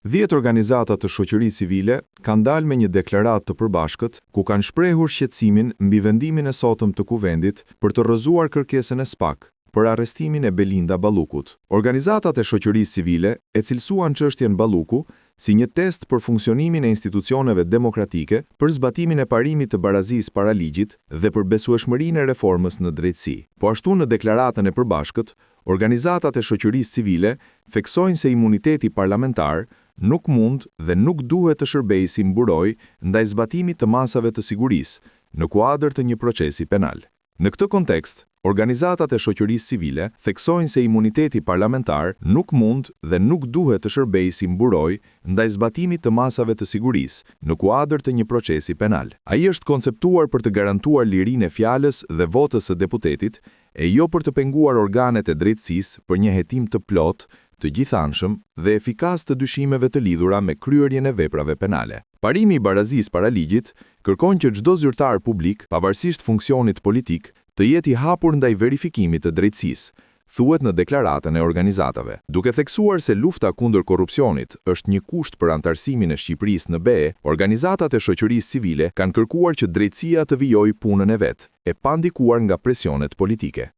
Dhjetë organizata të shoqërisë civile kanë dalë me një deklaratë të përbashkët ku kanë shprehur shqetësimin mbi vendimin e sotëm të Kuvendit për të rrëzuar kërkesën e SPAK për arrestimin e Belinda Ballukut. Organizatat e shoqërisë civile e cilësuan çështjen Balluku si një test për funksionimin e institucioneve demokratike, për zbatimin e parimit të barazisë para ligjit dhe për besueshmërinë e reformës në drejtësi. Po ashtu në deklaratën e përbashkët, organizatat e shoqërisë civile theksojnë se imuniteti parlamentar nuk mund dhe nuk duhet të shërbejë si mburojë ndaj zbatimit të masave të sigurisë në kuadër të një procesi penal. Në këtë kontekst, organizatat e shoqërisë civile theksojnë se imuniteti parlamentar nuk mund dhe nuk duhet të shërbejë si mburojë ndaj zbatimit të masave të sigurisë në kuadër të një procesi penal. Ai është konceptuar për të garantuar lirinë e fjalës dhe votës së deputetit e jo për të penguar organet e drejtësisë për një hetim të plotë, të gjithanshëm dhe efikas të dyshimeve të lidhura me kryerjen e veprave penale. Parimi i barazisë para ligjit kërkon që çdo zyrtar publik, pavarësisht funksionit politik, të jetë i hapur ndaj verifikimit të drejtësisë, thuhet në deklaratën e organizatave. Duke theksuar se lufta kundër korrupsionit është një kusht për anëtarësimin e Shqipërisë në BE, organizatat e shoqërisë civile kanë kërkuar që drejtësia të vijojë punën e vet, e pandikuar nga presionet politike.